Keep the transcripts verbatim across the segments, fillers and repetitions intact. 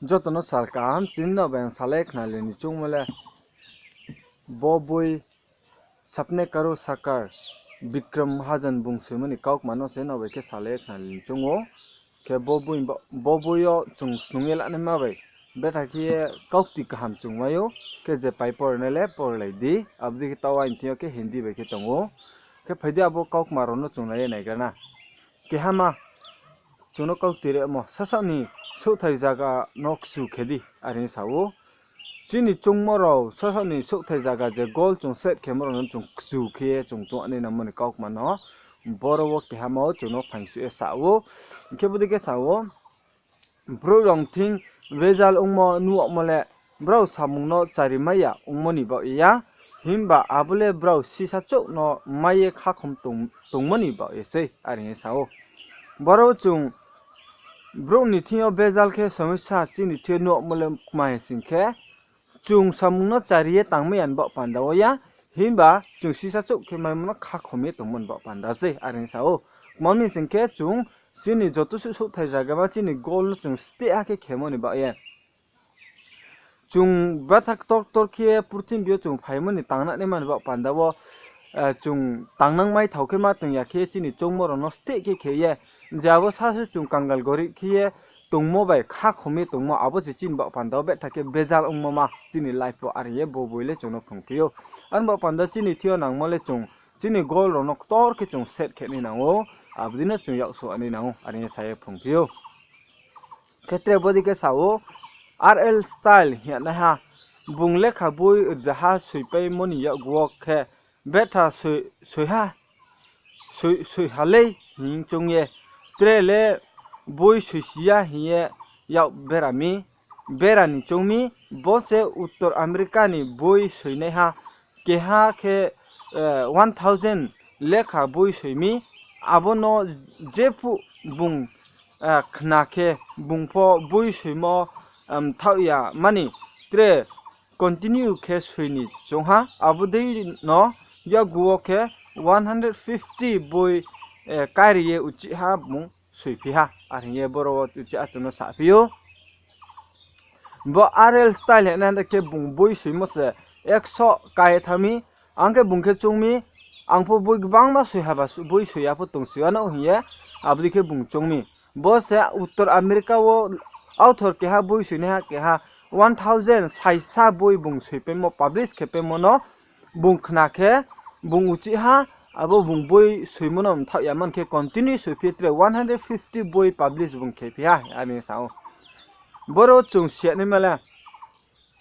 Joto no sal kaham, tini no bai ang salai khnalai ni choungmo le bo boi Sapne Karo Sakar, Bikram Hajan bung soimo ni kaukma no se no bai khe salai khnalai ni choung ou. Khe bo boi yo chung snung ye lanaima bai betha khe ye kaukti kaham chung mai ou, khe je pai pornai le porlai di, abo dei khe taoh aini thing yo khe Hindi bai khe tong ou. Khe phai di abo kaukma rao no chung nai ye naigra na. Kehama, chung no kaukti rimo, sasaoh ni souhthai zaga no kchu khe di, are hing ye sa ou. Chini choungmo rao, sasaoh ni souhthai zaga je goal chung set khemo rao no chung kchu khe ye chung tong nai nangmo ni kaukma no, boro wo kehama wo chung no phaingsuh ye sa ou. Hing khe bodei khe sa ou, brouh rao thing bezal ongmo nuhmo le, brao samung no chari mai ya ongmo ni baoh ye ya, himba abo le brao sisa chouh no mai ye khakhom tongmo ni baoh ye sei, are hing ye sa ou. Boro chung brouh ni thing yo bezal khe somisa chini thing yo nuhmo le kma hing sing khe, chung samung no chari ye tangmai ya ni baoh panda wo ya, himba chung sisa chouh khe maimo no khakhom ye tongmo ni baoh panda sei, are hing sa ou. Kma mi sing khe chung chini joto suh souhthai zaga ma chini goal no chung steh ha khe khemo ni baoh ye chung betha ktor ktor khe purthimbi yo chung phaimo ni tangnanaima ni baoh panda wo, chung tangnang mai thao khe ma tong ya khe chini choungmo rao no steh khe khe ye, je abo sasu chung kangal gorib khe ye tongmo bai khakhom ye tongmo, abo se chini baoh panda wo betha khe bezal ongmo ma chini life wo, are hing ye bo boi le chung no phrungphi ou. Ani baoh panda chini thing yo nangmo le chung chini goal rao no ktor khe chung set khe nai nang ou, abo dei no chung yaksouh nai nang ou, are hing ye sa ye phrungphi ou. Khe tre bodei khe sa ou, R L Style hing ye naiha, bung lekha boi rzaha soipaimo ni yakgu wo khe betha soi ha lei hing choung ye, tre le boi soisi ya hing ye yak bera mi, bera ni choung mi, bo se Uttor America ni boi soinaiha, keha khe one thousand lekha boi soi mi, abo no jephuh bung khna khe bung pho boi soimo mthaoh ya mani tre continue khe soi ni choung ha, abo dei no yakgu wo khe one hundred fifty boi kari ye uchih ha bung soiphi ha, are hing ye boro wo uchih ha chung no saphi ou. Bo R L Style hing ye naiha khe bung boi soimo se ekso ka ye thanng mi, ang khe bung khe choung mi, ang pho boi gbangma soi ha ba, boi soi ya pho tong si ano hing ye, abo dei khe bung choung mi. Bo se Uttor America wo author keha boi soinaiha keha one thousand saisa boi bung soipaimo, publish khe paimo no bung khna khe bung uchih ha, abo bung boi soimo no mthaoh ya mani khe continue soiphi tre one hundred fifty boi publish bung khephi ha, are hing ye sa ou. Boro chung si ya naima le,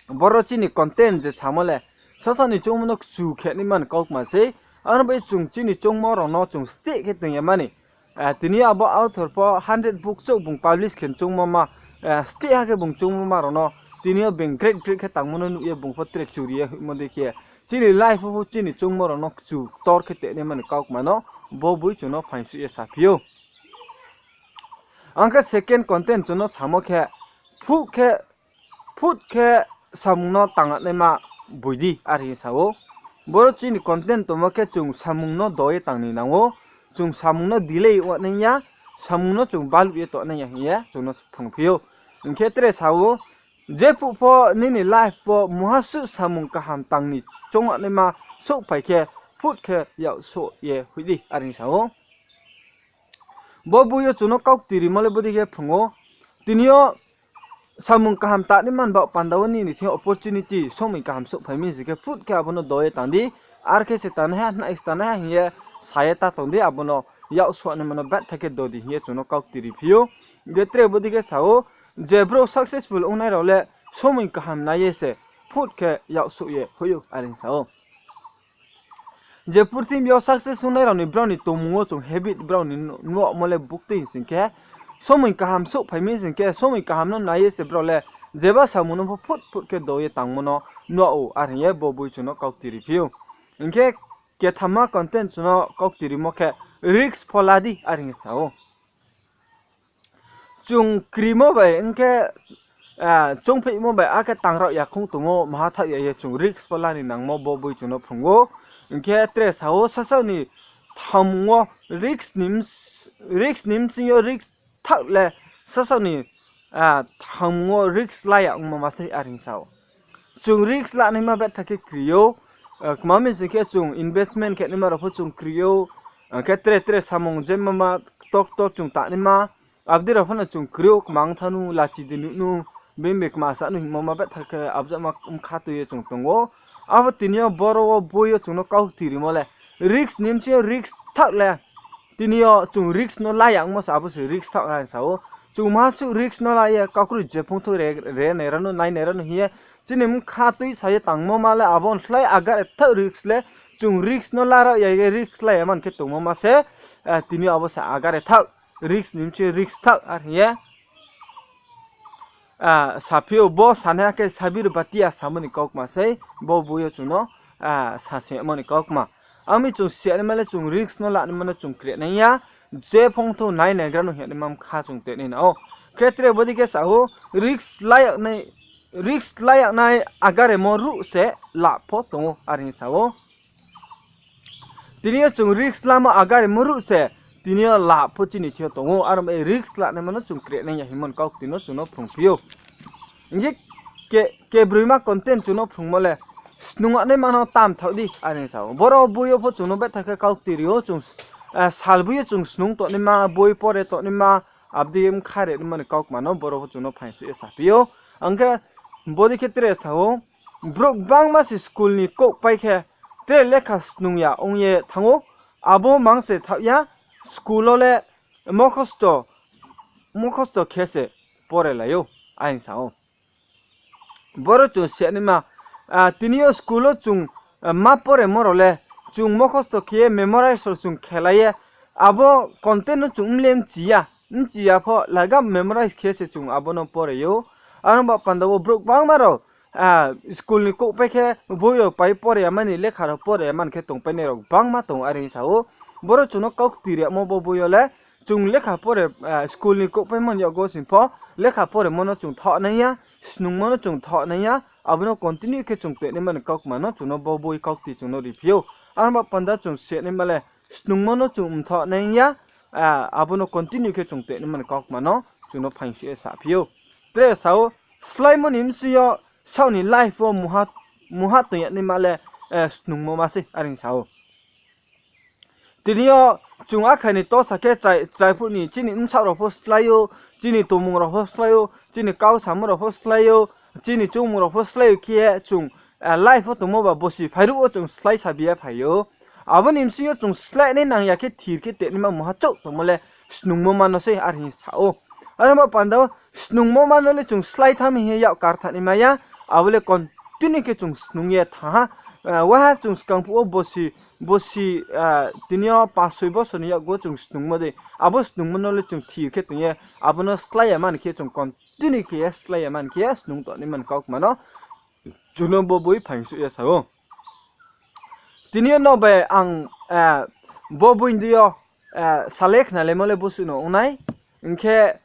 boro chini content je samo le, sasaoh ni choungmo no kchu khe naima ni kaukma sei, ano bai chung chini choungmo rao no chung steh khe tong ya mani. Tini yo abo author pho hundred book chouh bung publish khe choungmo ma, steh ha khe bung choungmo ma rao no, tini yo beng great great khe tangmo no nuh ye bung pho tre churi ye hoihmo dei khe, chini life pho chini choungmo rao no kchu ktor khe tong naima ni kaukma no, bo boi chung no phaingsuh ye saphi ou. Ang khe second content chung no samo khe, phut khe samung no tangnaima boi di, are hing ye sa ou. Boro chini content tongmo khe chung samung no do ye tang ni nang ou, chung samung no delay ong nai ya, samung no chung baluh ye tong nai ya hing ye chung no phrungphi ou. Hing khe tre sa ou, jephuh pho nini life wo muha suh samung kaham tang ni choung naima souhphai khe, phut khe yaksouh ye hoih di, are hing sa ou. Bo boi yo chung no kaukti rimo le bodei khe phrung ou. Tini yo samung kaham tangnaima ni baoh panda wo nini thing yo opportunity, somoi kaham souhphai mi sing khe phut khe abo no do ye tang di. Ar khe se tangnaiha, nai se tangnaiha hing ye sa ye ta tong di, abo no yaksouh naima no betha khe do di hing ye chung no kaukti riphi ou. Hing khe tre bodei khe sa ou, je brouh successful ongnai rao le somoi kaham nai ye se phut khe yaksouh ye hoih ou, are hing sa ou. Je purthimbi yo success ongnai rao ni brao ni tongmung wo chung habit brao ni nuhmo le buktui hing sing khe, somoi kaham souhphai mi sing khe, somoi kaham no nai ye se brao le jeba samung no pho phut phut khe do ye tangmo no nuh ou, are hing ye bo boi chung no kaukti riphi ou. Hing khe kethamma content chung no kaukti rimo khe, risk pho la di, are hing ye sa ou. Chung krimo bai ong khe, choungpheihmo bai akhe tangraoh ya khong tongmo maha thaoh ya ye chung risk pho la ni nangmo bo boi chung no phrung ou. Hing khe tre sa ou, sasaoh ni thamung wo risk ni bsing yo risk thaoh le sasaoh ni thanngmung wo risk la ya ongmo ma sei are hing sa ou. Chung risk lanaima betha khe kri ou, kma mi sing khe chung investment khe naima rao pho chung kri ou, khe tre tre samung je mama ktor ktor chung tanaima, abo dei rao pho no chung kri ou, kma ong thanng nu, lachi di nuh nu, bini bai kma sa nu hingmo ma betha khe abjama bkha tui ye chung tong ou. Abo tini yo boro wo boi yo chung no kaukti rimo le, risk ni bsing yo risk thaoh le, tini yo chung risk no la ya ongmo se abo se risk thaoh ha hing sa ou. Chung maha suh risk no la ye kakroi je phung thou re, re nai ra nu, nai nai ra nu hing ye, chini bkha tui sa ye tangmo ma le abo slái agare thaoh risk le, chung risk no la rao ya ye risk la ya man khe tongmo ma se, tini yo abo se agare thaoh, risk ni bsing yo risk thaoh are hing ye saphi ou. Bo sanaiha khe Sabir Bhatia samo ni kaukma sei, bo boi yo chung no sasingmo ni kaukma. Ami chung siyanaima le chung risk no lanaima no chung kre nai ya, je phung thou nai naigra no hing ye naima bkha chung te nai na ou. Khe tre bodei khe sa ou, risk la ya nai agaremo ruh se lap pho tong ou are hing sa ou. Tini yo chung risk lamo agaremo ruh se, tini yo lap pho chini thing yo tong ou, aro bai risk lanaima no chung kre nai ya hingmo ni kaukti no chung no phrungphi ou. Hing khe, kebroima content chung no phrungmo le, snung anaima no tam thaoh di are hing sa ou. Boro boi yo pho chung no betha khe kaukti ri ou, chung, sal boi yo chung snung tongnaima, boi pore tongnaima, abo dei bkha re naima ni kaukma no boro pho chung no phaingsuh ye saphi ou. Ang khe bodei khe tre sa ou, brouh gbangma se school ni kouhpai khe tre lekha snung ya ong ye thanng ou, abo mang se thaoh ya, school wo le mokhosto, mokhosto khe se pore lai ou, are hing sa ou. Boro chung siyanaima, tini yo school wo chung ma poremo rao le, chung mokhosto khe ye memorize rao chung khelai ye, abo content no chung mle bchi ya, bchi ya pho laga memorize khe se chung abo no pore ou. Aro ba panda wo brouh gbangma rao school ni kouhpai khe boi rao pai pore ya mani, lekha rao pore ya man khe tongpainai rao gbangma tong are hing sa ou. Boro chung no kaukti rimo bo boi yo le, chung lekha pore, school ni kouhpaimo ni yakgo sing pho, lekha poremo no chung thaoh nai ya, snungmo no chung thaoh nai ya, abo no continue khe chung toinaima ni kaukma no chung no bo boi kaukti chung no riphi ou. Aro ba panda chung siyanaima le, snungmo no chung mthaoh nai ya, abo no continue khe chung toinaima ni kaukma no chung no phaingsuh ye saphi ou. Tre sa ou, sláimo ni bsing yo saoh ni life wo mungha tong ya naima le, snungmo ma sei are hing sa ou. Tini yo chung akhai ni tosa khe chrai, chrai phuh ni chini bsaoh rao pho slái ou, chini tongmung rao pho slái ou, chini kau samo rao pho slái ou, chini choungmung rao pho slái ou khe ye chung, life wo tongmo ba bosi phairuh wo chung slái sabi ye phai ou. Abo ni bsing yo chung sláinai nang ya khe thir khe toinaima mungha chouh tongmo le snungmo ma no sei are hing sa ou. Aro ba panda wo snungmo ma no le chung slái thanng mi hing ye yak kar thanaima ya, abo le continue khe chung snung ye thanng ha. Waha chung skang phuh wo bosi, bosi, tini yo panch soi bosor ni yakgo chung snungmo dei, abo snungmo no le chung thir khe tong ye, abo no slái ya man khe chung continue khe ye slái ya man khe ye snung tongnaima ni kaukma no chung no bo boi phaingsuh ye sa ou. Tini yo no bai ang, bo boi ni dei yo, salai khnalaimo le bosuh no ong nai. Hing khe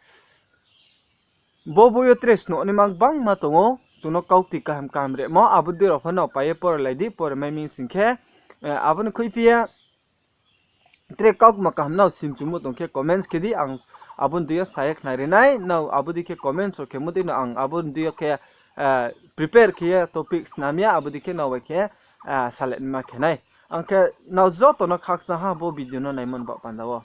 bo boi yo tre snungnaima gbangma tong ou, chung no kaukti kaham kaham rimo, abo dei rao pho no pai ye pore lai di, pore mai mi sing khe, abo ni khuiphi ye tre kaukma kaham nrao simchumo tong khe comments khe di, ang abo ni dei yo sa ye khnari nai, nrao abo dei khe comments rao khemo dei no ang abo ni dei yo khe, prepare khe ye topic snam ya, abo dei khe nrao bai khe, salaima khe nai. Ang khe nrao joto no khakchang ha bo video no naimo ni baoh panda wo.